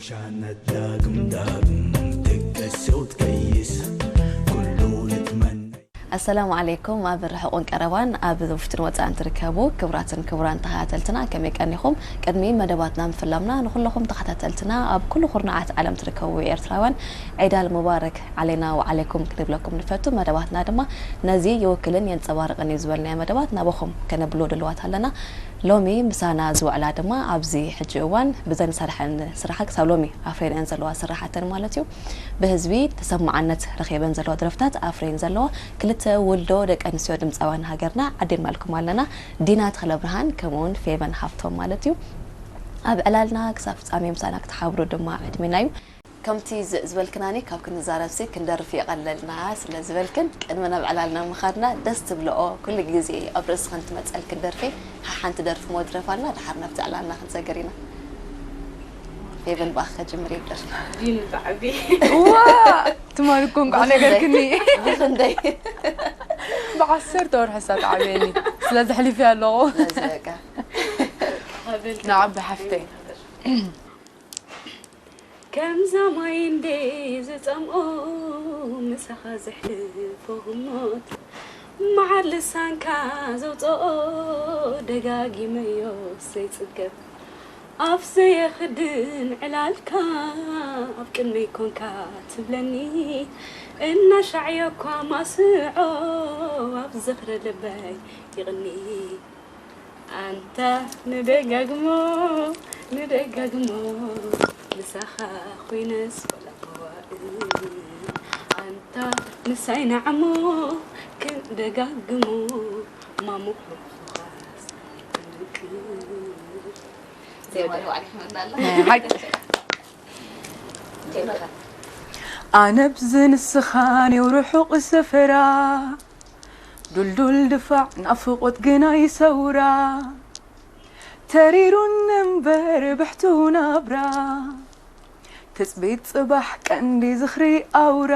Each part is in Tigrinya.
ሻነት ዳግም ዳግም ትገስው ትቀይስ ኩሉ ልትመነይ። ኣሰላሙ ዓለይኩም። ኣብ ርሑቕን ቀረባን ኣብ ውሽጥን ወጻእን ትርከቡ ክብራትን ክቡራን ተኸታተልትና፣ ከመይ ቀኒኹም? ቅድሚ መደባትና ምፍላምና፣ ንኹለኹም ተኸታተልትና ኣብ ኩሉ ኩርናዓት ዓለም ትርከቡ ኤርትራውያን ዒድ ኣል ሙባረክ ዓለይና ወዓለይኩም ክንብለኩም ንፈቱ። መደባትና ድማ ነዚ ይውክልን የንጸባርቕን እዩ ዝበልናዮ መደባት ናባኹም ከነብሎ ድልዋት ኣለና። ሎሚ ምሳና ዝውዕላ ድማ ኣብዚ ሕጂ እዋን ብዘን ዝሰርሐን ስራሓ ክሳብ ሎሚ ኣፍሪየን ዘለዋ ስራሓተን ማለት እዩ። ብህዝቢ ተሰማዓነት ረኺበን ዘለዋ ደረፍታት ኣፍሪየን ዘለዋ ክልተ ውልዶ ደቂ ኣንስትዮ ድምፃውያን ሃገርና ዓዲምናልኩም ኣለና። ዲና ተኽለብርሃን ከምኡውን ፌቨን ሃፍቶም ማለት እዩ። ኣብ ዕላልና ክሳብ ፍጻሜ ምሳና ክትሓብሩ ድማ ዕድሜና እዩ። ከምቲ ዝ-፣ ዝበልክናኒ ካብ ክንዛረብሲ ክንደርፍ የቐለልና ስለ ዝበልክን ቅድሚ ናብ ዕላልና ምኻድና ደስ ትብልኦ ኩሉ ግዜ ኣብ ርእስኽን ትመጸልክን ደርፊ ሓሓንቲ ደርፊ መድረፋልና ድሓር ናብቲ ዕላልና ክንሰግር ኢና። ፌቨን ብኣኺ ከጅምር ይደርፊ። ዲኑ ብዓቢ። ዋ! ትማሊ እኮ እንቋዕ ብኽንደይ? ነገርክኒ። ብኽንደይ? ብዓሰርተ ወርሒ እሳ ትዓብየኒ። ስለ ዘሕሊፈ ኣለኹ። ስለዚ በቃ። ንዓቢ ሓፍተይ። ከምዛ ማይ እንዴ ዝጸምኦ ምሳኻ ዘሕልፎ ህሞት፣ መዓር ልሳንካ ዘውጽኦ ደጋጊመዮ ዘይጽገብ፣ ኣፍ ዘየኽድን ዕላልካ ኣብ ቅድመይ ኮንካ ትብለኒ፣ እናሻዕዮ እኳ ማስዖ ኣብ ዝኽሪ ልበይ ይቕኒ። ኣንታ ንደጋግሞ፣ ንደጋግሞ፣ ምሳኻ ኮይነስ ወላ መዋእል። ኣንታ ምሳይ ንዓሞ ክንደጋግሞ፣ ማሙቕ ሩሑኻስ ክንቅር። ዜማ ንባዕል ይሕመና ኣሎ። ናይ ሓቂ። ጀመርካ። ኣነ ብዚ ንስኻ ኔው ርሑቕ ሰፈራ፣ ዱልዱል ድፋዕ ናፍቖት ግና ይሰውራ፣ ተሪሩን እምበር ብሕቱ ናብራ፣ ትጽቢት ጽባሕ ቀንዲ ዝኽሪ ኣውራ፣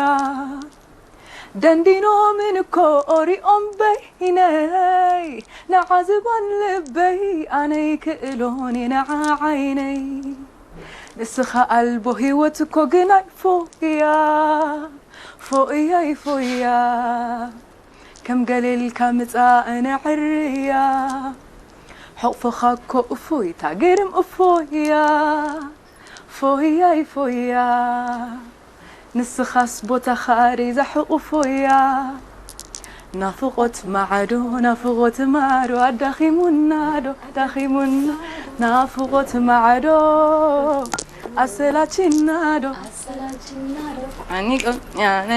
ደንዲኖምን እኮ ኦሪኦም በይነይ፣ ንዓዝባን ልበይ ኣነ ይክእሎን እየ ንዓ ዓይነይ። ንስኻ ኣልቦ ህይወት እኮ ግናይ ፎያ፣ ፎያይ ፎያ፣ ከም ገሌልካ ምጻእ ነዕርያ፣ ሕቕፎኻ እኮ እፎይታ ግርም እፎያ፣ ፎያይ ፎያ፣ ንስኻስ ቦታኻ ደይዛ ሕቑፎ እያ። ናፍቖት ማዕዶ፣ ናፍቖት ማዕዶ፣ ኣዳኺሙና ዶ፣ ኣዳኺሙና። ናፍቖት ማዕዶ፣ ኣሰላቺና ዶ፣ ኣሰላቺና ዶ። ኣኒቆ፣ ያነ።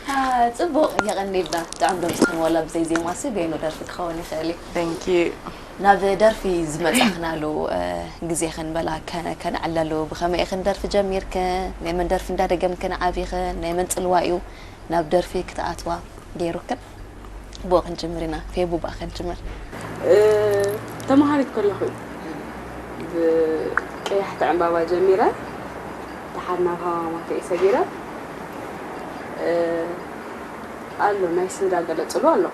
አ፣ ጽቡቕ፣ የቐንየልና። ጥዑም ድምጽኽን ዋላ ብዘይ ዜማሲ በይኑ ደርፊ ክኸውን ይኽእል እዩ። Thank you። ናብ ደርፊ ዝመጻኽናሉ፣ እ፣ ግዜ ክንበላ ከ-፣ ከነዕለሉ፣ ብኸመይ ኢኽን ደርፊ ጀሚርክን? ናይ መን ደርፊ እንዳደገምክን ዓቢኽን? ናይ መን ጽልዋ እዩ ናብ ደርፊ ክትኣትዋ ገይሩክን? ብኡ ክንጅምር ኢና። ፌቡ፣ ብኣ ክንጅምር። እ፣ ተመሃሪት ከለኹ እዩ። ብቀያሕቲ ዕምባባ ጀሚረ፣ ደሓር ናብ ሃማማተ እዩ ሰጊረ። እ፣ ኣሎ፣ ናይ ስድራ ገለ ጽልዋ ኣሎ።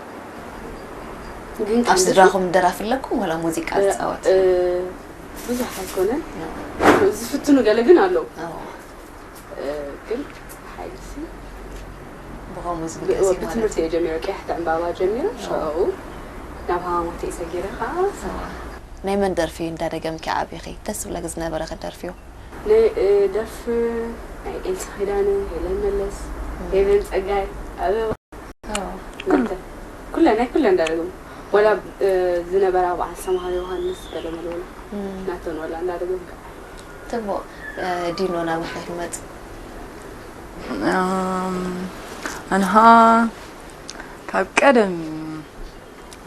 ግን ኣብ ስድራኹም ደራፊ ኣለኩም ዋላ ሙዚቃ እ፣ ዝጻወት? እ፣ ብዙሕ ኣይኮነን። እ። ዝፍትኑ ገለ ግን ኣለዉ። ኦ። እ፣ ግን ሓይልሲ ብኸምኡ ብ-፣ ዝግለጽ እዩ ማለት ብትምህርቲ እዩ። እየ ጀሚረ፣ ቀያሕቲ ዕምባባ ጀሚረ፣ ኦ። ሽዑ ናብ ሃማማተ እዩ ሰጊረ ኸዓ። ኦ። ናይ መን ደርፊ እንዳደገምኪ ዓቢኺ? ደስ ዝብለኪ ዝነበረ ክትደርፍዮ? ናይ፣ እ፣ ደርፊ ናይ ኤልሳ ኪዳነ፣ ሄለን መለስ፣ እ። ሄቨን ጸጋይ፣ ኣበባ። ኣዎ። ኩሉ። ናተን። ኩለን፣ ናይ ኩለን እንዳደገሙ። ዋላ፣ እ፣ ዝነበራ በዓል ሰምሃር ዮሃንስ ገለ መለ ወላ። እም። ናተን ወላ እንዳደገሙ። ጽቡቕ። እ፣ ዲኖ ናባኻ ይመጽእ። እም፣ ኣንሃ ካብ ቀደም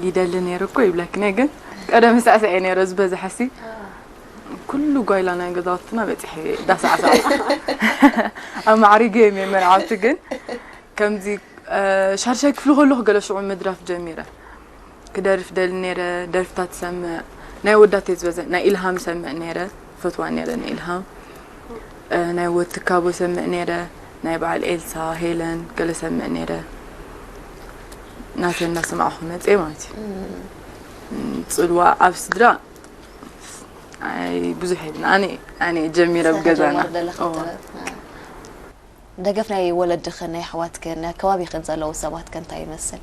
ይደሊ ነይሩ እኮ ይብለክኒ፣ ግን ቀደም ስዕስዕ ነይረ ዝበዝሐሲ። ኣዎ። ኩሉ ጓይላ ናይ ገዛውትና በጺሐ እየ እንዳሳዕሳዕኩ። ኣማዕሪገ እዮም መርዓውቲ፣ ግን ከምዚ፣ እ፣ ሻድሻይ ክፍሊ ከለኹ ገለ ሽዑ ምድራፍ ጀሚረ። ክደርፍ ደሊ ነይረ፣ ደርፍታት ሰምዕ። ናይ ወዳት እየ ዝበዝሕ፣ ናይ ኢልሃም ሰምዕ ነይረ፣ ፈትዋ ነይረ ንኢልሃም። እ፣ ናይ ወትካቦ ሰምዕ ነይረ፣ ናይ በዓል ኤልሳ፣ ሄለን፣ ገለ ሰምዕ ነይረ። ናተን እናሰማዕኹ መፅየ ማለት እዩ። እም። እም፣ ፅልዋ ኣብ ስድራ ኣይ ብዙሕ የብልና። ኣነ ኣነ ጀሚረ ኣብ ገዛና። ደለኽ ደገፍ ናይ ወለድኽን ናይ ኣሕዋትክን ናይ ከባቢኽን ዘለዉ ሰባትከ እንታይ ይመስል?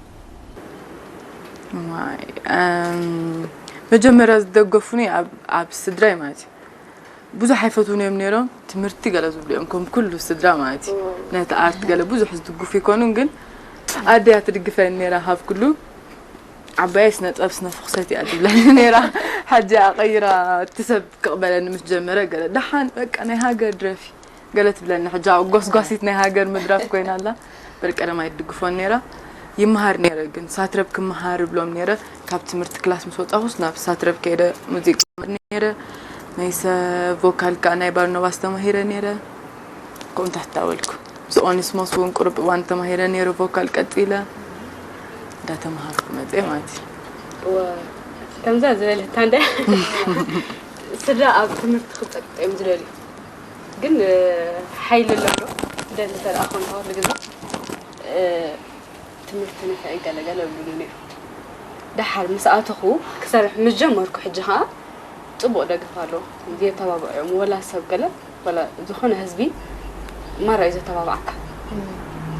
መጀመርያ ዝደገፉኒ ኣብ ስድራይ ማለት እዩ። ብዙሕ ኣይፈትዉን እዮም ነይሮም። ትምህርቲ ገለ ዝብሉ እዮም ከም ኩሉ ስድራ ማለት እዩ። ነቲ ኣርት ገለ ብዙሕ ዝድግፉ ይኮኑን፣ ግን ኣደያ ትድግፈኒ ነይራ ካብ ኩሉ። ዓባየይ ስነ ጥበብ ስነ ፍኽሰት እያ ትብለኒ ነይራ። ሕጂ ኣቐይራ እቲ ሰብ ክቕበለኒ ምስ ጀመረ ገለ ደሓን በቃ ናይ ሃገር ድረፊ ገለ ትብለኒ። ሕጂ ኣብኡ ጎስጓሲት ናይ ሃገር ምድራፍ ኮይና ኣላ። በል ቀደም ኣይትድግፎን ነይራ። ይመሃር ነይረ ግን ሳትረብ ክመሃር እብሎም ነይረ። ካብ ትምህርቲ ክላስ ምስ ወጻኹስ ናብ ሳትረብ ከይደ ሙዚቃ ይመሃር ነይረ። መይሰ ቮካል ከኣ ናይ ባርኖባስ ተማሂረ ነይረ። ከምኡ ታሕታወልኩ ምስ ኦኒስሞስ እውን ቁሩብ እዋን ተማሂረ ነይረ ቮካል ቀጺለ እንዳተምሃርኩ መፅየ ማለት እዩ። ከምዛ ዝበለታ እንደ ስድራ ኣብ ትምህርቲ ክፀቅጥ እዮም ዝደልዩ ግን ሓይሊ ኣለዶ ደሊ ተደኣ ኮንካ ኩሉ ግዜ ትምህርቲ ንፍዒ ገለገለ ብሉ ነይሩ። ደሓር ምስ ኣተኹ ክሰርሕ ምስ ጀመርኩ ሕጂ ከዓ ፅቡቕ ደገፍ ኣሎ። የተባብዑ እዮም ወላ ሰብ ገለ ወላ ዝኾነ ህዝቢ ማራ እዩ ዘተባብዓካ።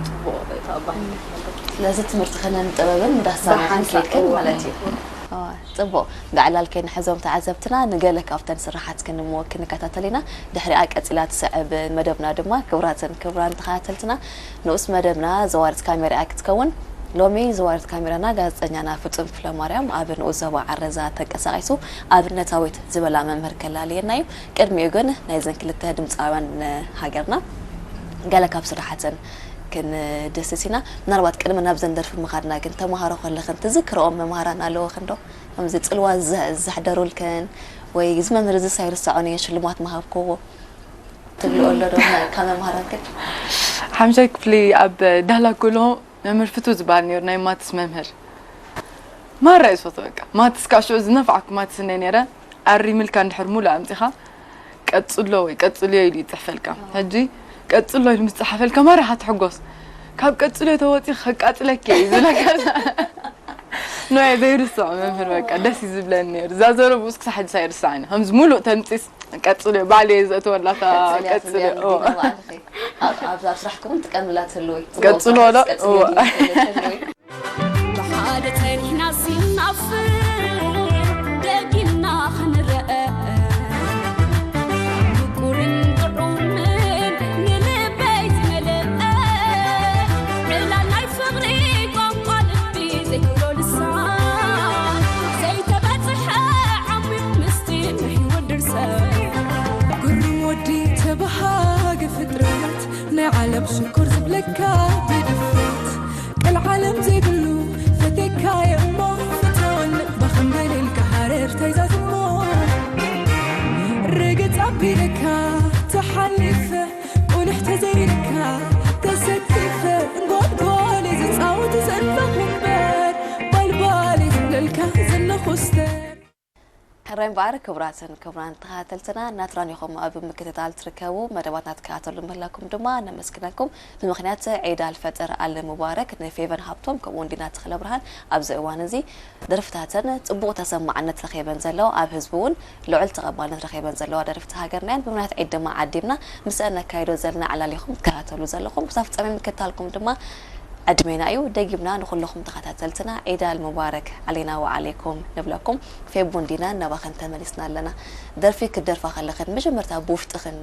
ፅቡቕ ተቐባልነት ኣለዎ። ስለዚ ትምህርቲ ክነን ጥበብን እንዳሳናን ብሓንሳእ፣ ከይድክን እወ። ማለት እዩ። እወ፣ ጽቡቕ። ብዕላል ከይንሕዞም ተዓዘብትና ንገለ ካብተን ስራሓትክን እሞ ክንከታተል ኢና። ድሕሪኣ ቀጺላ ትስዕብ መደብና ድማ ክቡራትን ክቡራን ተኸታተልትና ንኡስ መደብና ዘዋርት ካሜራ ክትከውን። ሎሚ ዘዋርት ካሜራና ጋዜጠኛና ፍጹም ክፍለማርያም ኣብ ንኡስ ዞባ ዓረዛ ተንቀሳቒሱ ኣብነታዊት ዝበላ መምህር ከላልየና እዩ። ቅድሚኡ ግን ናይዘን ክልተ ድምፃውያን ሃገርና ገለ ካብ ስራሓተን ክንድስስ ኢና። ምናልባት ቅድሚ ናብዘን ደርፊ ምኻድና ግን ተምሃሮ ከለኽን ትዝክርኦም መምሃራን ኣለወኽን ዶ? ከምዚ ጽልዋ ዘ- ዘሕደሩልክን ወይ እዚ መምህር እዚ ሳይርስዖን እየ ሽልማት ምሃብክዎ ትብልኦ ኣሎ ዶ ካብ መምሃራንክን? ሓምሻይ ክፍሊ ኣብ ዳህላክ ከለኹ መምህር ፍትው ዝበሃል ነይሩ ናይ ማትስ መምህር። ማራ እዩ ዝፈትዎ በቃ። ማትስ ከዓ ሽዑ ዝነፍዓኩ ማትስ እንደ ነይረ ኣሪምልካ እንድሕር ሙሉእ ኣምፂኻ ቀፅሎ ወይ ቀፅልዮ ኢሉ ይፅሕፈልካ። ሕጂ ቀፅሎ ኢሉ ምስ ፀሓፈልካ ማራ ኢኻ ትሕጎስ። ካብ ቀፅልዮ ተወፂ ከቃፅለኪ እየ እዩ ዝብለካ። ኖ ዘይርስዖ መምህር በቃ ደስ እዩ ዝብለኒ ነይሩ። እዛ ዘረብኡስ ክሳብ ሕጂ ኣይርስዓን። ከምዚ ሙሉእ ተምፂስ ቀፅልዮ ባዕሉ እየ ዘእትወላታ ቀፅልዮ። ቀፅልዮ። እዋ። ባዕልኺ። ኣብ ኣብ ኣብ ስራሕኩም እውን ትጥቀምላ ትህልወይ። ቀፅሎ ዶ? ቀፅልዮ እዋ። ድዩ ትህልወይ? ብሓደ ጸኒሕና ሲናፍር ደጊምና ክንረአ ምቁርን ጥዑምን ንልበይ ዝመልአ ዕላል ናይ ፍቕሪ ቋንቋ ልቢ ዘይክብሎ ልሳን ዘይተበጽሐ ዓሚቕ ምስጢር ናይ ህይወት ድርሰት ግሩም ወዲ ተበሃገ ፍጥረት ናይ ዓለም ሽኮር ዝብለካ ብድፍረት ቀልዓለም ዘይብሉ ፈቴካየ እሞ ፍተወኒ ባኽንበል ኢልካ ሃረር ተይዛዝሞ ርግጽ ኣቢለካ ተሓሊፈ ቁኑሕ ተዘይርካ ተሰኪፈ ጎልጎል ዝጻወት ዘለኹ እምበር ባልባል ዝብለልካ ዘለኹ ስተ ሕራይ እምበኣር ክቡራትን ክቡራን ተኸታተልትና ናትራን ኢኹም ኣብ ምክትታል ትርከቡ መደባትና ትከታተሉ ምህላኩም ድማ ነመስግነኩም። ብምኽንያት ዒድ ኣልፈጥር ኣል ሙባረክ ንፌቨን ሃብቶም ከምኡ እውን ዲና ተኽለብርሃን ኣብዚ እዋን እዚ ደርፍታተን ጽቡቕ ተሰማዕነት ረኺበን ዘለዋ ኣብ ህዝቢ እውን ልዑል ተቐባልነት ረኺበን ዘለዋ ደርፍቲ ሃገርና እየን። ብምኽንያት ዒድ ድማ ዓዲምና ምስአን ነካይዶ ዘለና ዕላል ኢኹም ትከታተሉ ዘለኹም። ክሳብ ፍጻሜ ምክትታልኩም ድማ ዕድሜና እዩ። ደጊምና ንኹለኹም ተኸታተልትና ዒድ ኣል ሙባረክ ዓለይና ወዓለይኩም ንብለኩም። ፌቡን ዲናን ናባኸን ተመሊስና ኣለና። ደርፊ ክትደርፋ ከለኽን መጀመርታ ብውሽጥኽን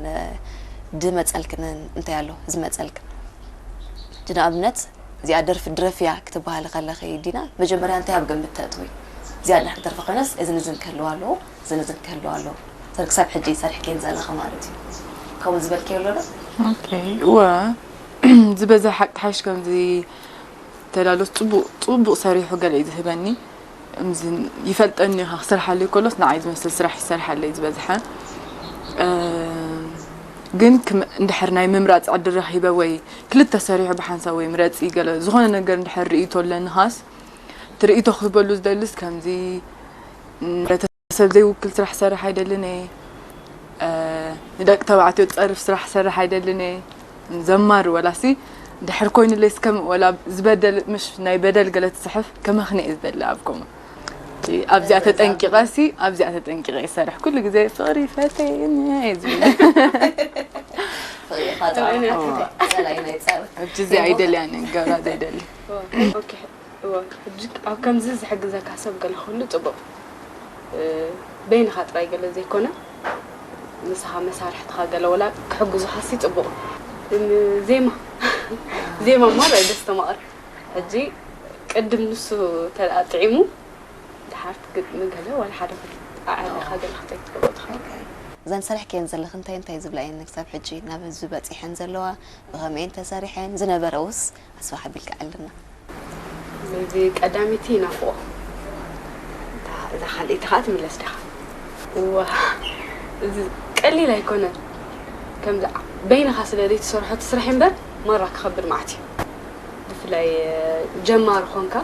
ድመጸልክን እንታይ ኣሎ ዝመጸልክን? ሕጂ ንኣብነት እዚኣ ደርፊ ድረፍያ ክትበሃሊ ከለኺ ዲና መጀመርያ እንታይ ኣብ ግምት ተእትዊ? እዚኣ ድሕር ክትደርፊ ኮይነስ እዝን እዝን ክህልዋ ኣለዎ፣ እዝን እዝን ክህልዋ ኣለዎ። ሰር ክሳብ ሕጂ ሰሪሕክየን ዘለኺ ማለት እዩ። ከምኡ ዝበልክዮ ኣሎ ዶ? ኦኬ፣ እወ። ዝበዝሕ ሓቂ ሓይሽ ከምዚ ተዳሎስ ጽቡቕ ጽቡቕ ሰሪሑ ገለ እዩ ዝህበኒ። እምዚ ይፈልጠኒ ኢኻ ክሰርሓለይ ከሎስ ንዓይ ዝመስል ስራሕ ይሰርሓለይ ዝበዝሐ። እ፣ ግን ክም-፣ እንድሕር ናይ ምምራጽ ዕድል ረኺበ ወይ ክልተ ሰሪሑ ብሓንሳብ ወይ ምረጺ ገለ ዝኾነ ነገር እንድሕር ርእይቶ ኣለኒ ኻስ እቲ ርእይቶ ክህበሉ ዝደልስ ከምዚ፣ ም፣ ሰብ ዘይውክል ስራሕ ሰርሕ ኣይደልን እየ። እ፣ ንደቂ ተባዕትዮ ዝጸርፍ ስራሕ ሰርሕ ኣይደልን እየ። ዘማሪ ወላሲ ድሕር ኮይኑለይ እስከም ወላ ዝበደል ምሽ ናይ በደል ገለ ትጽሕፍ ከመኽንየ እየ ዝደሊ ኣብ ከምኡ። ኣብዚኣ ተጠንቂቐ ሲ ኣብዚኣ ተጠንቂቐ ይሰርሕ ኩሉ ግዜ ፍቕሪ ፈተየኒ እየ ዝብል። ፍቕሪ ፋጥራ ጸላኢ ናይ ጸር ሕጂ እዚኣ ኣይደልያን እየ፣ ገብራ ዘይደሊ። ኦኬ፣ እወ፣ ሕጂ ኣብ ከምዚ ዝሕግዘካ ሰብ ገለ ክህሉ ጽቡቕ። እ፣ በይንኻ ጥራይ ገለ ዘይኮነ ንስኻ መሳርሕትኻ ገለ ወላ ክሕግዙኻሲ ጽቡቕ። ዜማ ዜማ እሞ ራይ ደስተማቕር። ሕጂ ቅድም ንሱ ተኣ ጥዒሙ ድሓር ግጥሚ ገለ ዋላ ሓደ ኣዕሊኻ ገለ ክትሪኢ ትኽእል ኢኻ። እዘን ሰሪሕክየን ዘለኺ እንታይ እንታይ ዝብላ እየን ክሳብ ሕጂ ናብ ህዝቢ በፂሐን ዘለዋ? ብኸመይ እየን ተሰሪሐን? ዝነበረውስ ኣስፍሕ ኣቢልኪ ኣዕልልና። እዚ ቀዳመይቲ ይናፍቆ። እዛ ካልኣይቲ ከዓ ትምለስ ዲኻ? እዋ፣ እዚ ቀሊል ኣይኮነን። ከምዚ በይንኻ ስለ ዘይትሰርሖ እቲ ስራሕ እምበር ማራ ክኸብድ መዓት እዩ። ብፍላይ ጀማሪ ኾንካ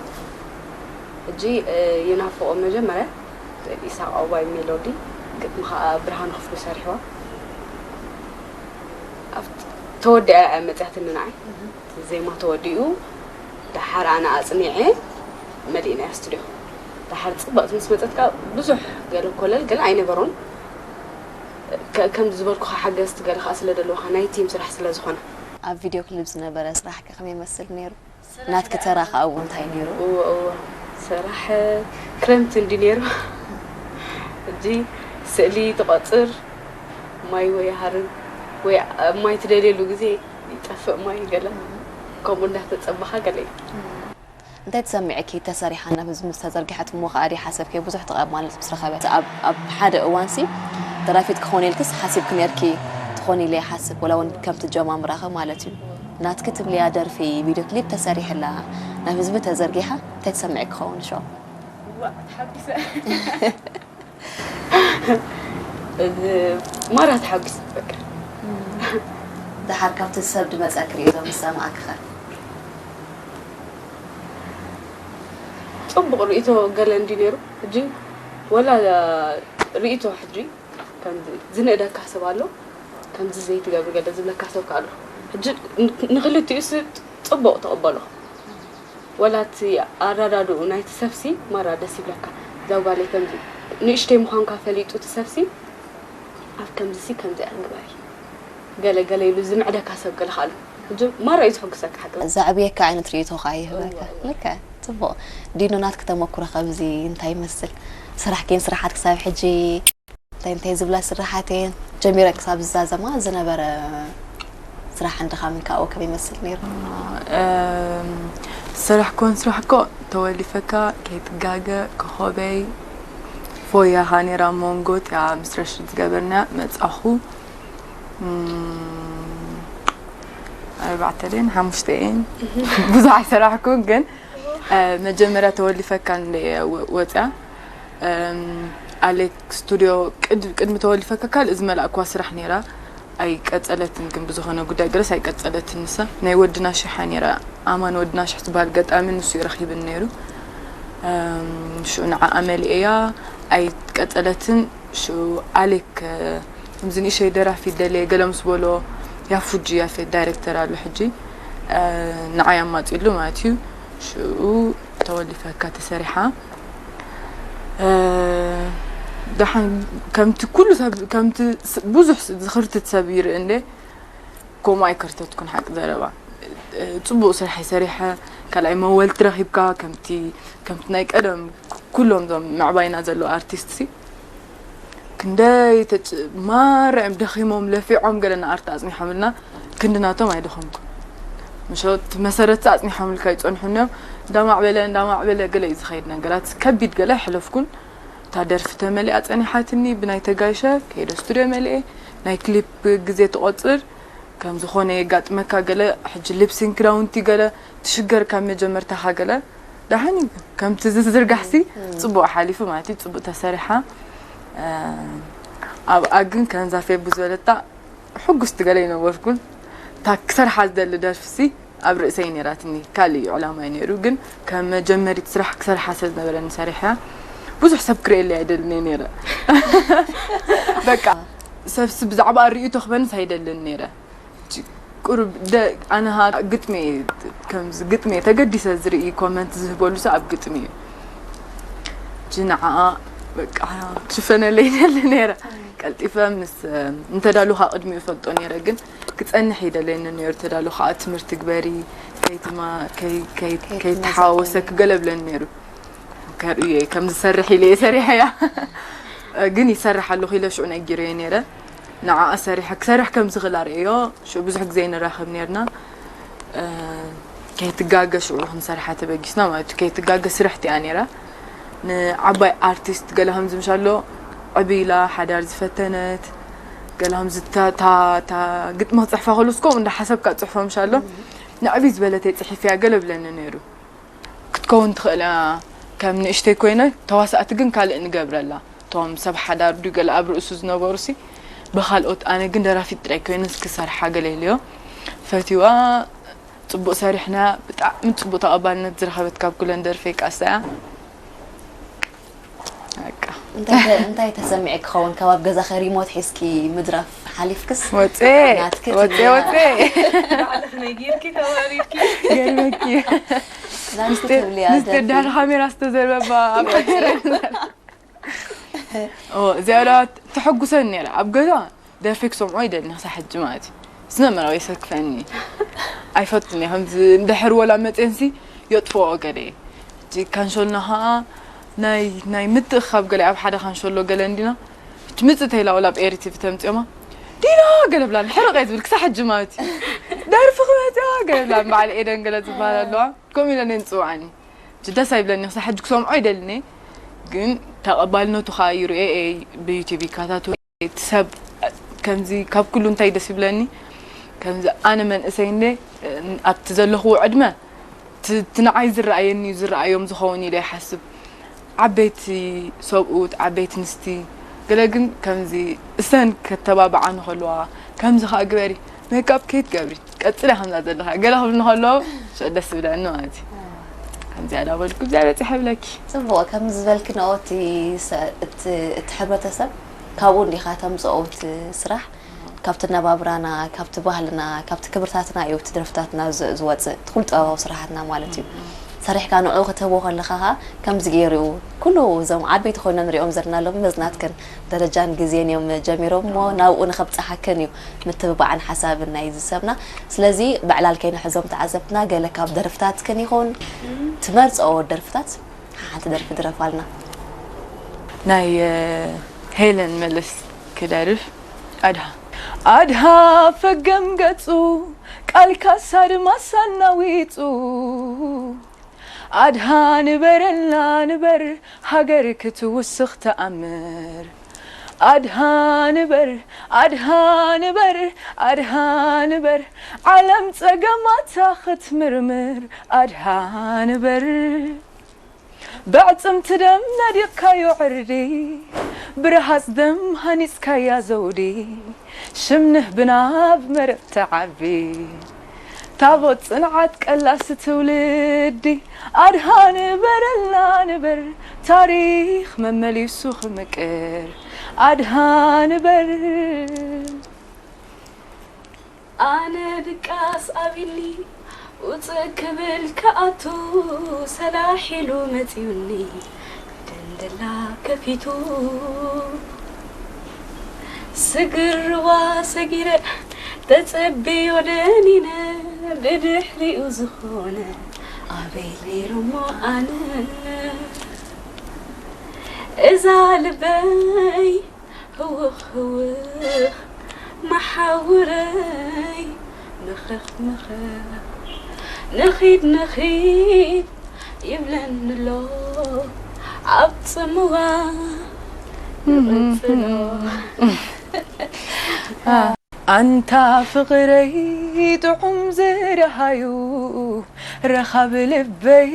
ሕጂ ይናፍቆ። መጀመርያ ኢሳቅ ኣባይ ሜሎዲ፣ ግጥሚ ከዓ ብርሃኑ ክፍሉ ሰሪሕዋ። ኣብቲ ተወዲኣ እያ መፅያትኒ ንዓይ። ዜማ ተወዲኡ፣ ደሓር ኣነ ኣፅኒዐ መሊእናያ ስቱድዮ። ደሓር ፅብቕቲ ምስ መፀት ከዓ ብዙሕ ገለ ኮለል ገለ ኣይነበሮን። ከ- ከምዚ ዝበልኩኻ ሓገዝቲ ገለ ከዓ ስለ ዘለውኻ ናይ ቲም ስራሕ ስለ ዝኾነ። ኣብ ቪድዮ ክሊፕ ዝነበረ ስራሕኪ ከመይ ይመስል ነይሩ? ናትኪ ተራ ከዓ እውን እንታይ ነይሩ? እወ እወ፣ ስራሕ ክረምቲ እንዲ ነይሩ። ሕጂ ስእሊ ትቆፅር፣ ማይ ወይ ሃርን ወይ ኣብ ማይ ትደልየሉ ግዜ ይጠፍእ ማይ ገለ ከምኡ እንዳተፀበኻ ገለ እዩ። እንታይ ተሰሚዕኪ ተሰሪሓ ናብ ህዝቢ ምስ ተዘርግሐት እሞ ከኣ ድየ ሓሰብክዮ ብዙሕ ተቐባልነት ምስ ረኸበት? ኣብ ኣብ ሓደ እዋንሲ ደራፊት ክኾን ኢልክስ ሓሲብኪ ነይርኪ? ትኾኒ ኢለ ይሓስብ፣ ወላ እውን ከምቲ ጀማምራኺ ማለት እዩ። ናትኪ ትብልያ ደርፊ ቪድዮ ክሊፕ ተሰሪሕላ ናብ ህዝቢ ተዘርጊሓ እንታይ ተሰሚዕኪ ክኸውን ሸው? ዋእ ተሓጒሰ። እዚ ማራ ተሓጒሰ በቃ። ደሓር ካብቲ ሰብ ድመጸኪ ርእይቶ ምስ ሰማዕኪ ኸ? ጽቡቕ ርእይቶ ገለ እንዲ ነይሩ። ሕጂ ወላ ርእይቶ ሕጂ ከምዚ ዝንእደካ ሰብ ኣሎ፣ ከምዚ ዘይትገብሪ ገለ ዝብለካ ሰብ ከኣ ኣሎ። ሕጂ ን- ንክልቲኡ ስ ጽቡቕ ተቐበሎ። ወላ እቲ ኣረዳድኡ ናይቲ ሰብሲ ማራ ደስ ይብለካ። እዛ ጓለይ ከምዚ ንእሽተይ ምዃንካ ፈሊጡ እቲ ሰብሲ ኣብ ከምዚሲ ከምዚ ግበሪ ገለ ገለ ኢሉ ዝምዕደካ ሰብ ገለ ከኣ ኣሎ። ሕጂ ማራ እዩ ዝሕጉሰካ ሓቂ። ዘዕብየካ ዓይነት ርእይቶ ከኣ ይህበካ። ልክዕ። ጽቡቕ። ዲኖ ናትኪ ተመኩሮ ከምዚ እንታይ ይመስል? ስራሕኪን ስራሓት ክሳብ ሕጂ እንታይ እንታይ ዝብላ ስራሓት እየን? ጀሚረን ክሳብ ዝዛዘማ ዝነበረ ስራሕን ድኻምን ከኣ ከመይ ይመስል ነይሩ? እም፣ ስራሕ ኮን ስራሕ እኮ ተወሊፈካ ከይትጋገ ኮኾበይ ፎያኻ ነይራ ሞንጎ እቲኣ ምስ ረሽድ ዝገበርና መጻኹ እም፣ ኣርባዕተ ድየን ሓሙሽተ እየን ብዙሕ ኣይሰራሕኩን ግን እ፣ መጀመርያ ተወሊፈካ እንደ ወ- ወፅያ እም፣ ኣሌክ ስቱዲዮ ቅድ- ቅድሚ ተወሊፈካ ካልእ ዝመላእክዋ ስራሕ ነይራ ኣይቀፀለትን ግን ብዝኾነ ጉዳይ ገለስ ኣይቀፀለትን ንሳ ናይ ወድና ሽሓ ነይራ ኣማን ወድና ሽሕ ዝበሃል ገጣሚ ንሱ እዩ ረኺብን ነይሩ እም፣ ሽዑ ንዓኣ መሊኤያ ኣይቀፀለትን ሽዑ ኣሌክ ከምዚ ንእሸይ ደራፊ ደልየ ገለ ምስ በሎ ያፉጂ ያፌት ዳይሬክተር ኣሎ ሕጂ ንዓይ ኣማፂሉ ማለት እዩ ሽኡ ተወሊፈካ ተሰሪሓ ደሓን ከምቲ ኩሉ ሰብ ከምቲ ብዙሕ ዝኽርትት ሰብ ይርኢ እንደ ከምኡ ኣይከርተትኩን ሓቂ ዘረባ ፅቡቅ ስራሕ ይሰሪሐ ካልኣይ መወልቲ ረኪብካ ከምቲ ከምቲ ናይ ቀደም ኩሎም ዞም ምዕባይና ዘለዉ ኣርቲስት ሲ ክንደይ ተጭ- ማራ እዮም ደኺሞም ለፊዖም ገለ ንኣርቲ ኣፅኒሖምልና ክንዲ ናቶም ኣይደኸምኩን ምሸት መሰረት ኣፅኒሖምልካ ይፀንሑን እዮም እንዳማዕበለ እንዳማዕበለ ገለ እዩ ዝኸይድ ነገራት ከቢድ ገለ ኣይሕለፍኩን እታ ደርፊ ተመሊኣ ፀኒሓትኒ ብናይ ተጋይሸ ከይደ ስቱድዮ መሊኤ ናይ ክሊፕ ግዜ ትቆፅር ከም ዝኾነ የጋጥመካ ገለ ሕጂ ሊፕሲንክ ክዳውንቲ ገለ ትሽገር ካብ መጀመርታኻ ገለ ደሓን እዩ ከምቲ ዝዝርጋሕሲ ፅቡቅ ሓሊፉ ማለት እዩ ፅቡቅ ተሰሪሓ ኣብኣ ግን ከንዛ ፌቡ ዝበለታ ሕጉስቲ ገለ ይነበርኩን እታ ክሰርሓ ዝደሊ ደርፍሲ ኣብ ርእሰይ ነይራትኒ ካልእ እዩ ዕላማይ ነይሩ ግን ከም መጀመሪት ስራሕ ክሰርሓ ስለ ዝነበረኒ ሰሪሐያ ብዙሕ ሰብ ክርእየለይ ኣይደልን እየ ነይረ በቃ ሰብሲ ብዛዕባ ርእይቶ ክበንስ ኣይደልን ነይረ ቁሩብ ኣነሃ ግጥሚ ከምዚ ግጥሚ ተገዲሰ ዝርኢ ኮመንት ዝህበሉ ሰብ ኣብ ግጥሚ እዩ ንዓኣ በቃ ክሽፈነለይ ይደሊ ነይረ። ቀልጢፈ ምስ እንተዳሉ ከዓ ቅድሚኡ ይፈልጦ ነይረ፣ ግን ክጸንሕ ይደለየኒ ነይሩ። ተዳሉ ከዓ ትምህርቲ ግበሪ፣ ከይትማ- ከይ- ከይ- ከይትሓወሰ ክገለብለኒ ነይሩ። ከርእዮ እየ ከም ዝሰርሕ ኢለ እየ ሰሪሐያ። ግን ይሰርሕ ኣለኹ ኢለ ሽዑ ነጊረዮ ነይረ። ንዓኣ ሰሪሐ ክሰርሕ ከም ዝኽእል ኣርእዮ። ሽዑ ብዙሕ ግዜ ንራኸብ ነርና። ከይትጋገ ሽዑ ክንሰርሓ ተበጊስና ማለት እዩ። ከይትጋገ ስርሕቲ እያ ነይራ። ንዓባይ ኣርቲስት ገለ ከምዚ ምሻሎ ዕብይ ኢላ ሓዳር ዝፈተነት፣ ገለ ከምዚ እታ- እታ- እታ ግጥሚ ክፅሕፋ ከሎስ ከምኡ እንዳሓሰብካ ፅሕፎ ምሻሎ ንዕብይ ዝበለት እየ ፅሒፍያ ገለ ብለኒ ነይሩ። ክትከውን ትኽእል እያ ከም ንእሽተይ ኮይነ፣ ተዋሳእቲ ግን ካልእ ንገብረላ። እቶም ሰብ ሓዳር ድዩ ገለ ኣብ ርእሱ ዝነበሩ ሲ ብኻልኦት፣ ኣነ ግን ደራፊት ጥራይ ኮይነ ክሰርሓ ገለ ኢለዮ። ፈትዋ ጽቡቕ ሰሪሕና፣ ብጣዕሚ ጽቡቕ ተቐባልነት ዝረኸበት ካብ ኩለን ደርፈይ ቃሳ እያ። በቃ። እንታይ ተ- እንታይ ተሰሚዐ ክኸውን ካብ ኣብ ገዛኸ ሪሞት ሒዝኪ ምድራፍ ሓሊፍክስ? ወጼ ናትኪ ወጼ ትብልያ። ወጼ ባዕልኽ ነጊርኪ ተዋሪድኪ። ገርመኪ ናትኪ ትብልያ ምስጢር ደርፊ። ዳር ካሜራ ዝተዘርበባ ኣብ ካሜራ። ኦ እዚኣ ላ ተሐጉሰን ነይራ ኣብ ገዛ ደርፊ ክሰምዖ ይደሊ ክሳብ ሕጂ ማለት እዩ። ስነ መራዊ ይሰክፈኒ ኣይፈቱን እየ ከምዚ እንድሕር ወላ መፅንሲ የጥፍኦ ገለ እየ። እቲ ካንሾልና ከዓ ናይ ናይ ምትእኻብ ገለ ኣብ ሓደ ካንሾሎ ገለ እንዲና ትምፅእ ተይላ ወላ ኣብ ኤሪ ቲቪ ተምፅኦማ ዲና ገለ ብላ ሕርቕ እየ ዝብል ክሳብ ሕጂ ማለት እዩ። ደርፊ ክመፅያ ገለ ብላ በዓል ኤደን ገለ ዝበሃል ኣለዋ ከምኡ ኢለን እየን ዝፅውዓኒ። ደስ ኣይብለኒ ክሳብ ሕጂ ክሰምዖ ይደልኒ። ግን ተቐባልነቱ ከዓ ይርኤ እየ ብዩቲብ ይከታተሎ እቲ ሰብ ከምዚ ካብ ኩሉ እንታይ ደስ ይብለኒ ከምዚ ኣነ መንእሰይ እንደ ኣብቲ ዘለኽዎ ዕድመ እቲ ንዓይ ዝረኣየኒ እዩ ዝረኣዮም ዝኸውን ኢለ ይሓስብ። ዓበይቲ ሰብኡት ዓበይቲ ንስቲ ገለ ግን ከምዚ እሰን ከተባብዓ ንኸለዋ ከምዚ ከዓ ግበሪ ሜካፕ ከይትገብሪ ቀፅለ ከምዛ ዘለኻ ገለ ክብል ንኸለዉ ደስ ዝብለኒ ማለት እዩ። ከምዚኣ ዳበልኩ እዚኣ በፂሐ ብለኪ። ፅቡቕ ከም ዝበልክንኦ እቲ ሰ- እቲ እቲ ሕብረተሰብ ካብኡ እንዲኻ ተምፅኦ እቲ ስራሕ ካብቲ ነባብራና ካብቲ ባህልና ካብቲ ክብርታትና እዩ እቲ ደርፍታትና ዝ- ዝወፅእ እቲ ኩሉ ጥበባዊ ስራሓትና ማለት እዩ። ሰሪሕካ ንዕኡ ክትህቦ ከለኻ ኸዓ ከምዚ ገይሩ እዩ ኩሉ እዞም ዓበይቲ ኮይኖም ንሪኦም ዘለና ሎም መዝናትክን ደረጃን ግዜን እዮም ጀሚሮም እሞ ናብኡ ንኸብፅሓክን እዩ ምትብባዕን ሓሳብን ናይ ዝሰብና። ስለዚ ብዕላል ከይንሕዞም ተዓዘብትና ገለ ካብ ደርፍታትክን ይኹን ትመርፅኦ ደርፍታት ሓንቲ ደርፊ ድረፋልና። ናይ ሄለን መለስ ክደርፍ ኣድሃ ኣድሃ ፈገም ገፁ ቃል ካሳ ድማ ሳናዊፁ ኣድሃ ንበረልና ንበር ሃገር ክትውስኽ ተኣምር ኣድሃ ንበር ኣድሃ ንበር ኣድሃ ንበር ዓለም ጸገማታ ክትምርምር ኣድሃ ንበር ብዕጽምቲ ደም ነዲቕካዮ ዕርዲ ብረሃጽ ደም ሃኒጽካያ ዘውዲ ሽም ንህብና ብመረብ ተዓቢ ታቦት ጽንዓት ቀላሲ ትውልዲ ኣድሃ ንበረልና ንበር ታሪኽ መመሊሱ ክምቅር ኣድሃ ንበር ኣነ ድቃስ ኣቢኒ ውፅእ ክብል ክኣቱ ሰላሕ ኢሉ መፂኡኒ ደንደላ ከፊቱ ስግርዋ ሰጊረ ተፀብዮ ደኒነ ብድሕሪኡ ዝኾነ ኣበይ ነይሩሞ ኣነ እዛ ልበይ ህውኽ ህውኽ መሓውረይ ምኽኽ ምኽኽ ንኺድ ንኺድ ይብለኒ ኣሎ ኣብ ጽምዋ ይቕጽሎ ኣንታ ፍቕረይ ጥዑም ዝረሃዩ ረኻብ ልበይ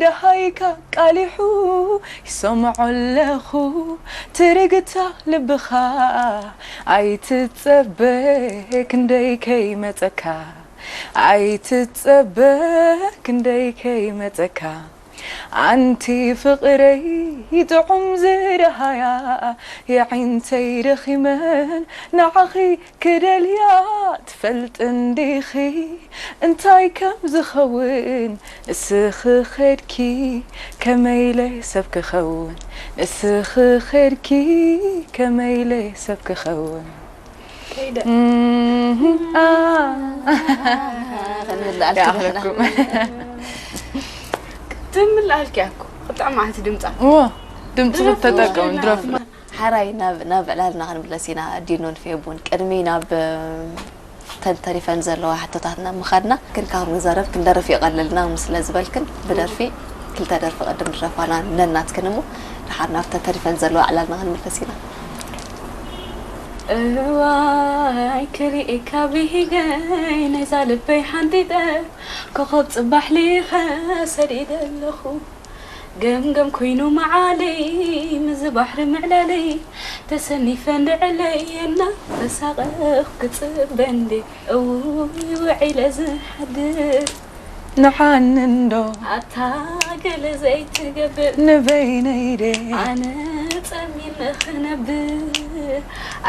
ደሃይካ ቃሊሑ ይሰምዖ ኣለኹ ትርግታ ልብኻ ኣይትጸበ ክንደይ ከይመጸካ ኣይትጸበ ክንደይ ከይመጸካ ኣንቲ ፍቕረይ ጥዑም ዝረሃያ፣ የዒንተይ ደኺመን ንዓኺ ክደልያ፣ ትፈልጥ እንዲኺ እንታይ ከም ዝኸውን። ንስኺ ኸድኪ ከመይ ኢለ ሰብ ክኸውን። ንስኺ ኸድኪ ከመይ ኢለ ሰብ ክኸውን። ከይደ እህ፣ ኣ። ክንምልኣልኪ ይኣኽለኩም። ትምልኣልኪ እያ እኮ። ክጥዕም ማለት ድምፃ። እዎ፣ ድምፂ ተጠቀሙ፣ ድረፍ። ሓራይ ናብ ናብ ዕላልና ክንምለስ ኢና። ዲኖን ፌቡን ቅድሚ ናብ ተን ተሪፈን ዘለዋ ሕቶታትና ምኻድና፣ ግን ካብ ንዛረብ ክንደርፍ ይቐልልና ምስ ስለ ዝበልክን፣ ብደርፊ ክልተ ደርፊ ቅድም ድረፋና ነናትክን እሞ፣ ደሓር ናብ ተን ተሪፈን ዘለዋ ዕላልና ክንምለስ ኢና። እዋይ ክሪኤካ ብሂገይ ናይዛ ልበይ ሓንጢጠ፣ ኮኸብ ጽባሕ ሊኸ ሰዲደ ኣለኹ። ገምገም ኮይኑ መዓለይ ምስዚ ባሕሪ ምዕላለይ፣ ተሰኒፈ እንድዕለይ እናተሳቐኹ ክጽበ እንዴ። እውይ ውዒለ ዝሓድር ንሓኒ እንዶ ኣታ ገለ ዘይትገብር ንበይነይ ደ ኣነ ጸሚመ ክነብር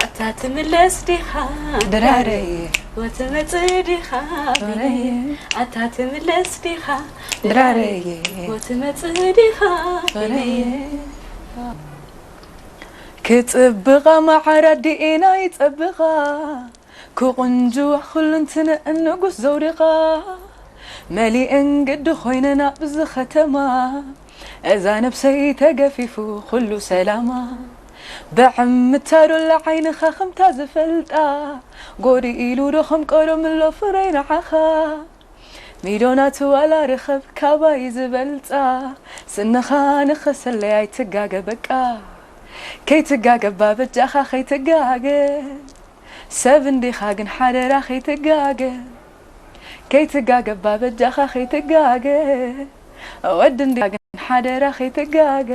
ኣታ ትምለስ ዲኻ ድራረየ ወትመጽእ ዲኻ ድራረየ ኣታ ትምለስ ዲኻ ድራረየ ወትመጽእ ዲኻ ድራረየ ክጽብቓ መዓር ኣዲኤና ይጸብቓ ክቕንጅዋ ኩሉንትነ ንጉስ ዘውድቓ መሊእን ግዲ ኮይነን ኣብዚ ኸተማ እዛ ነብሰይ ተገፊፉ ኩሉ ሰላማ ብዕምታ ዶላ ዓይንኻ ከምታ ዝፈልጣ ጎዲ ኢሉ ዶ ከም ቀደም ኣሎ ፍረይ ንዓኻ ሚዶናት ዋላ ርኸብ ካባይ ዝበልጻ ስንኻ ንኸሰለይ ኣይትጋገ በቃ ከይትጋገ ባበጃኻ ከይትጋገ ሰብ እንዲኻ ግን ሓደራ ከይትጋገ ከይትጋገ ባበጃኻ ከይትጋገ ወዲ እንዲኻ ግን ሓደራ ከይትጋገ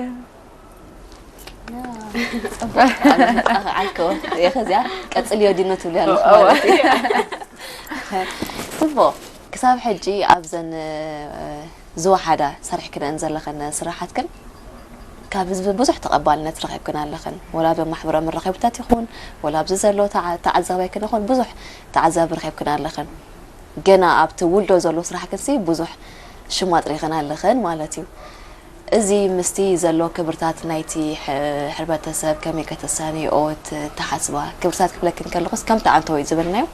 ዓልከወ የኸዚያ ቀጽልዮ ዲኖ ትብልያ ኣለኹ ማለት እዩ። ጽቡቕ። ክሳብ ሕጂ ኣብዘን ዝወሓዳ ሰሪሕክነን ዘለኸን ስራሓትክን ካብ ህዝቢ ብዙሕ ተቐባልነት ረኺብክን ኣለኽን። ወላ ኣብ ማሕበራዊ መራኸቢታት ይኹን ወላ ኣብዚ ዘሎ ተዓ- ተዓዛባይ ክን ይኹን ብዙሕ ተዓዛቢ ረኺብክን ኣለኽን። ገና ኣብቲ ውልዶ ዘሎ ስራሕክን ሲ ብዙሕ ሽም ኣጥሪኽን ኣለኽን ማለት እዩ። እዚ ምስቲ ዘሎ ክብርታት ናይቲ ሕ- ሕብረተሰብ ከመይ ከተሳንይኦ ት- ትሓስባ? ክብርታት ክብለክን ከለኹስ ከምቲ ኣንተወይ ዝበልናዮ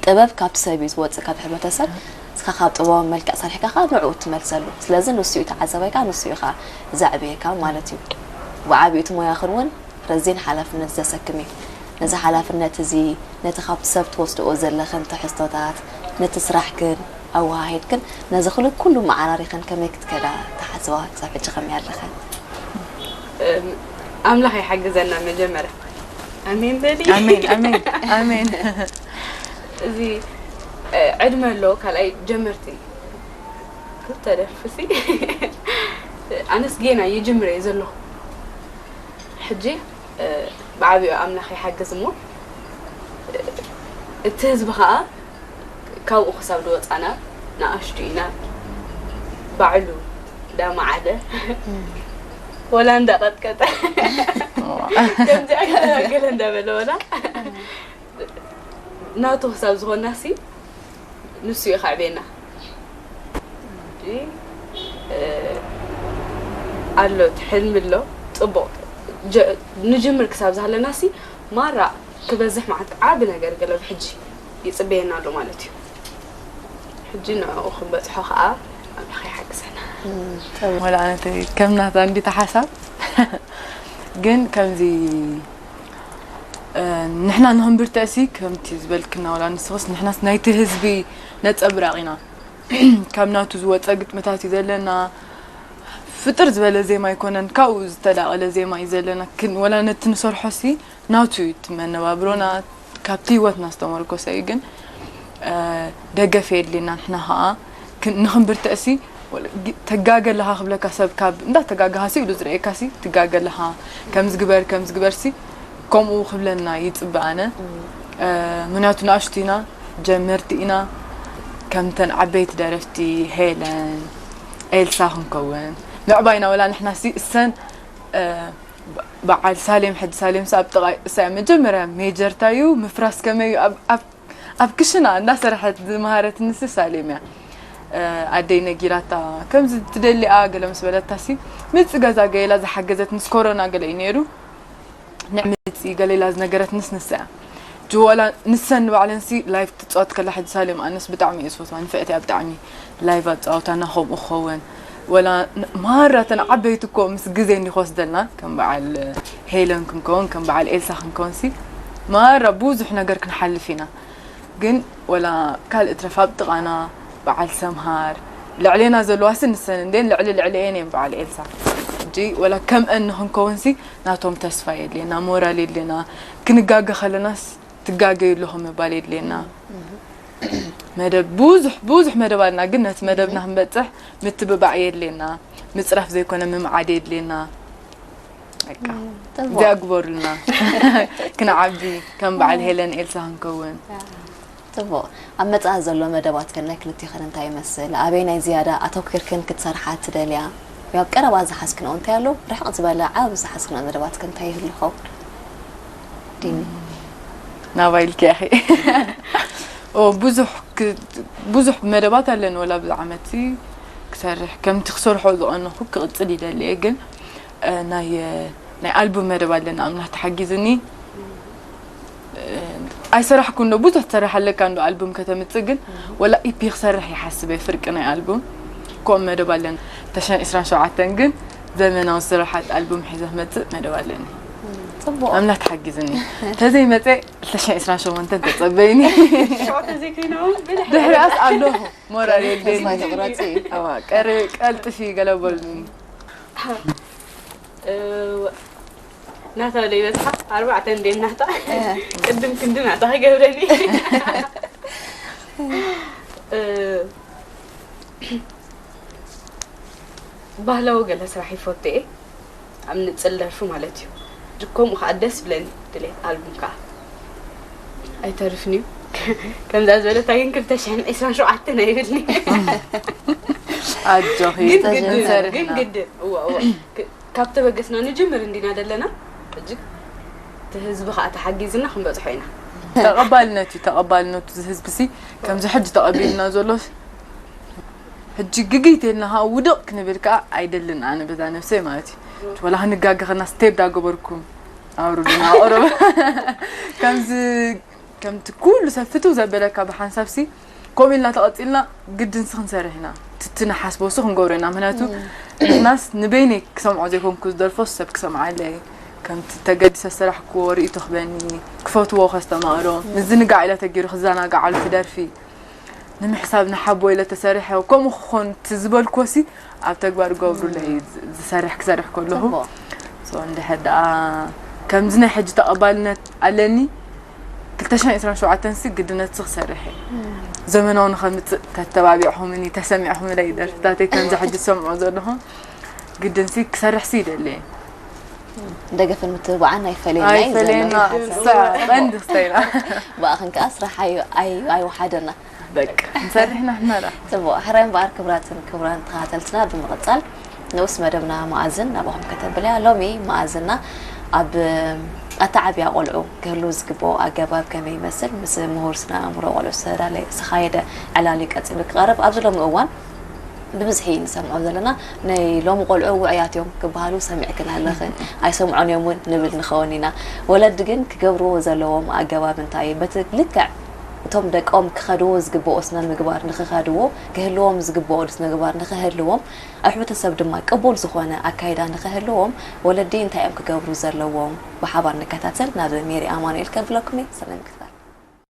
ጥበብ ካብቲ ሰብ እዩ ዝወፅእ ካብ ሕብረተሰብ እስኻ ካብ ጥበባዊ መልክዕ ሰሪሕካ ከዓ ንዕኡ ትመልሰሉ ስለዚ ንሱ እዩ ተዓዛባይካ ንሱ እዩ ከዓ ዘዕብየካ ማለት እዩ ብዓብኡ እቲ ሞያኽን እውን ረዚን ሓላፍነት ዘሰክም እዩ ነዚ ሓላፍነት እዚ ነቲ ካብቲ ሰብ ትወስድኦ ዘለኽን ትሕዝቶታት ነቲ ስራሕክን ኣወሃሂድክን ነዚ ክሉ ኩሉ መዓራሪኽን ከመይ ክትከዳ ተሓስባ ክሳብ ሕጂ ከመይ ኣለኽን ኣምላኽ ይሓግዘና መጀመርያ ኣሜን በሊ ኣሜን ኣሜን ኣሜን እዚ ዕድመ ኣሎ ካልኣይ ጀመርቲ ክልተ ደርፍሲ ኣነስ ጌና ይጅምረ እየ ዘለኹ ሕጂ ብዓብኡ ኣምላኽ ይሓግዝ እሞ እቲ ህዝቢ ከዓ ካብኡ ክሳብ ዝወፃና ንኣሽቱ ኢና ባዕሉ እንዳመዓደ ወላ እንዳቐጥቀጠ ከምዚኣ ገለ እንዳበለ ወላ ናቱ ክሳብ ዝኾና ሲ ንሱ እዩ ከዕቤና ኣሎ እቲ ሕልሚ ኣሎ ፅቡቕ ንጅምር ክሳብ ዝሃለና ሲ ማራ ክበዝሕ ማለት ዓቢ ነገር ገለ ብሕጂ ይፅበየና ኣሎ ማለት እዩ ሕጂ ንዕኡ ክንበፅሖ ከዓ ኣምላኽ ይሓግዘና ወላ ኣነ ከም ናታ እንዲታ ሓሳብ ግን ከምዚ ንሕና ንክንብርተእሲ ከምቲ ዝበልክና ወላ ንስኽስ ንሕናስ ናይቲ ህዝቢ ነፀብራቕ ኢና ካብ ናቱ ዝወፀ ግጥምታት እዩ ዘለና ፍጥር ዝበለ ዜማ ኣይኮነን ካብኡ ዝተዳቐለ ዜማ እዩ ዘለና ወላ ነቲ ንሰርሖ ሲ ናቱ እዩ እቲ መነባብሮና ካብቲ ህይወትና ዝተመርኮሰ እዩ ግን ደገፍ የድልየና ንሕና ከዓ ንክንብርተእሲ ተጋገ ኣለካ ክብለካ ሰብ ካብ እንዳተጋገሃ ሲ ኢሉ ዝርእየካ ሲ ትጋገ ኣለካ ከምዚ ግበር ከምዚ ግበር ሲ ከምኡ ክብለና ይፅበ ኣነ ምክንያቱ ንኣሽቱ ኢና ጀመርቲ ኢና ከምተን ዓበይቲ ደረፍቲ ሄለን ኤልሳ ክንከውን ምዕባይና፣ ወላ ንሕና ሲ እሰን፣ እ፣ በ-፣ በዓል ሳሌም፣ ሕጂ ሳሌም ሲ ኣብ ጥቓ እሳ መጀመርያ ሜጀርታ እዩ፣ ምፍራስ ከመይ እዩ ኣብ፣ ኣብ፣ ኣብ ክሽና እንዳሰርሐት ዝመሃረትኒ ሲ ሳሌም እያ። እ፣ ኣደይ ነጊራታ፣ ከምዚ ትደሊኣ ገለ ምስ በለታ ሲ፣ ምጽ ገዛ ገይላ ዝሓገዘት ምስ ኮሮና ገለ እዩ ነይሩ። ንዕምፂ ገሌላ ዝነገረትንስ ንሳ እያ። ጅዋላ ንሰን ንባዕለን ሲ ላይቭ ትፃወት ከላ ሕጂ ሳሌም ኣነስ ብጣዕሚ እየ ዝፈትዋ። ንፍዕቲ እያ ብጣዕሚ ላይቭ ኣፃወታና ከምኡ ክኸውን። ወላ ን-፣ ማራ ተን ዓበይቲ እኮ ምስ ግዜ እንዲ ክወስደልና ከም በዓል ሄለን ክንከውን ከም በዓል ኤልሳ ክንከውን ሲ ማራ ብዙሕ ነገር ክንሓልፍ ኢና። ግን ወላ ካልእ ትረፍ ኣብ ጥቓና በዓል ሰምሃር ልዕሌና ዘለዋ ሲ ንሰን እንዴን ልዕሊ ልዕሊኤን እየን በዓል ኤልሳ። ሕጂ ወላ ከምአን ንኽንከውን ሲ ናቶም ተስፋ የድልየና፣ ሞራል የድልየና። ክንጋገ ከለናስ ትጋገዩ ኣለኹም ምባል የድልየና። መደብ ብዙሕ ብዙሕ መደብ ኣለና፣ ግን ነቲ መደብና ክንበጽሕ ምትብባዕ የድልየና። ምጽራፍ ዘይኮነ ምምዓድ የድልየና። በቃ እዚኣ ግበሩልና። ክንዓቢ ከም በዓል ሄለን ኤልሳ ክንከውን። ጽቡቕ። ኣብ መጻኢ ዘሎ መደባትክን ናይ ክልቲኽን እንታይ ይመስል? ኣበየናይ ዝያዳ ኣተኲርክን ክትሰርሓ ትደልያ? ወይ ኣብ ቀረባ ዝሓዝክንኦ እንታይ ኣሎ? ርሕቕ ዝበለ ዓቢ ዝሓዝክንኦ መደባትክን እንታይ ይህሉ ይኸውን? ዲኒ። ናባይ ኢልኪ ኢኺ። ኦ፣ ብዙሕ ክ-፣ ብዙሕ መደባት ኣለኒ፣ ወላ ኣብዚ ዓመት ክሰርሕ፣ ከምቲ ክሰርሖ ዝቐነኹ ክቕጽል ይደሊ እየ፣ ግን፣ እ፣ ናይ፣ ናይ ኣልቡም መደብ ኣለና፣ ኣምላኽ ተሓጊዝኒ። እ፣ ኣይሰራሕኩን ዶ፣ ብዙሕ ትሰርሕ ኣለካ እንዶ ኣልቡም ከተምጽእ፣ ግን ወላ ኢፒ ክሰርሕ ይሓስብ እየ፣ ፍርቂ ናይ ኣልቡም። ከምኡ መደብ ኣለና። ተሸን ዕስራን ሸውዓተን ግን ዘመናዊ ስራሓት ኣልቡም ሒዘ ክመጽእ መደብ ኣለኒ። ጽቡቕ። ኣምላኽ ተሓጊዝኒ። ተዘይመጸ ክልተ ሽሕን ዕስራን ሸሞንተን ተጸበይኒ። ሸውዓተ ዘይኮይና እውን ብልሕ ድሕሪኣስ ኣለኹ። ሞራል የድልየኒ። ተስፋ ኣይትቑረጺ። እዋ፣ ቀሪ-፣ ቀልጥፊ ገለ በሉኒ። እዋ። ናታ ለይበዝሓ ኣርባዕተ እንዴ ናታ። ቅድም ክንዲ ናታ ክገብረኒ። እ፣ ባህላዊ ገለ ስራሕ ይፈቱ እየ። ኣብ ንጽል ደርፊ ማለት እዩ። ከምኡ ከዓ ደስ ብለኒ ድሌት ኣልቡም ከዓ ኣይተርፍን እዩ። ከምዛ ዝበለታ ግን ክልተ ሽሕን ዕስራን ሸውዓተን ኣይብልኒ። ኣጆኺ ግን ተጀመረ። ግድን፣ ግን ግድን። እዋ፣ እዋ። ክ-፣ ካብ ተበገስና ንጅምር እንዲና ዘለና። ሕጂ እቲ ህዝቢ ከዓ ተሓጊዝና ክንበፅሖ ኢና። ተቐባልነት እዩ፣ ተቐባልነቱ እዚ ህዝቢ ሲ ከምዚ ሕጂ ተቐቢልና ዘሎ ሕጂ ግግይት ኢልና ከዓ ውድቕ ክንብል ከዓ ኣይደልን ኣነ በዛ ነብሰይ ማለት እዩ። ወላ ክንጋገ ከና ስቴፕ ዳገበርኩም ኣውርዱና ኣቕርብ። ከምዚ ከምቲ ኩሉ ሰብ ፍትው ዘበለካ ብሓንሳብ ሲ ከምኡ ኢልና ተቐፂልና ግድን ሲ ክንሰርሕ ኢና። ትቲ ንሓስቦ ሲ ክንገብሮ ኢና። ምክንያቱ ንሕናስ ንበይነይ ክሰምዖ ዘይኮንኩ ዝደርፎ ሰብ ክሰምዓለይ ከምቲ ተገዲሰ ዝሰራሕክዎ ርእይቶ ክበኒ ክፈትዎ ከስተማቕሮ ምዝንጋዕ ኢለ ተጊሩ ክዘናጋዓሉ ክደርፊ ንምሕሳብ ንሓቦ ኢለ ተሰሪሐ ከምኡ ክኾን እቲ ዝበልክዎ ሲ ኣብ ተግባር ገብሩለይ ዝ-፣ ዝሰርሕ ክሰርሕ ከለኹ ጽቡቕ። ሶ እንድሕር ደኣ ከምዚ ናይ ሕጂ ተቐባልነት ኣለኒ ክልተ ሽሕን ዕስራን ሸውዓተን ሲ ግድነት ሲ ክሰርሕ እየ። ዘመናዊ ንኸምፅእ ተተባቢዕኹምኒ ተሰሚዕኹምለይ ደርፍታተይ ከምዚ ሕጂ ዝሰምዖ ዘለኹም ግድን ሲ ክሰርሕ ሲ ይደሊ እየ። ደገፍን ምትብባዕን ኣይፈለየና እዩ ኣይፈለየና ዘሎ። እሳ ቀንዲ ክስታ ኢና። ብኣኽን ከዓ ስራሕ ኣይ-፣ ኣይ-፣ ኣይወሓደና። በቃ ንሰርሕ ኢና ንመራ። ጽቡቕ። ሕራይ እምበኣር ክቡራትን ክቡራን ተኸታተልትና ብምቕጻል ንኡስ መደብና መኣዝን ናባኹም ከተብለያ። ሎሚ መኣዝና ኣብ ኣተዓብያ ቆልዑ ክህሉ ዝግብኦ ኣገባብ ከመይ ይመስል ምስ ምሁር ስነ ኣእምሮ ቆልዑ ዝተዳለየ ዝተኻየደ ዕላል እዩ ቀጺሉ ክቐርብ። ኣብዚ ሎሚ እዋን ብብዝሒ ንሰምዖ ዘለና ናይ ሎሚ ቆልዑ ውዑያት እዮም ክበሃሉ ሰሚዕክን ኣለኽን። ኣይሰምዖን እዮም እውን ንብል ንኸውን ኢና። ወለዲ ግን ክገብርዎ ዘለዎም ኣገባብ እንታይ እዩ? በቲ ልክዕ እቶም ደቆም ክኸድዎ ዝግብኦ ስነ ምግባር ንኽኸድዎ፣ ክህልዎም ዝግብኦ ስነ ምግባር ንኽህልዎም፣ ኣብ ሕብረተሰብ ድማ ቅቡል ዝኾነ ኣካይዳ ንኽህልዎም ወለዲ እንታይ እዮም ክገብሩ ዘለዎም? ብሓባር ንከታተል። ናብ ሜሪ ኣማኑኤል ከብለኩም እየ። ሰናይ ምክትታል።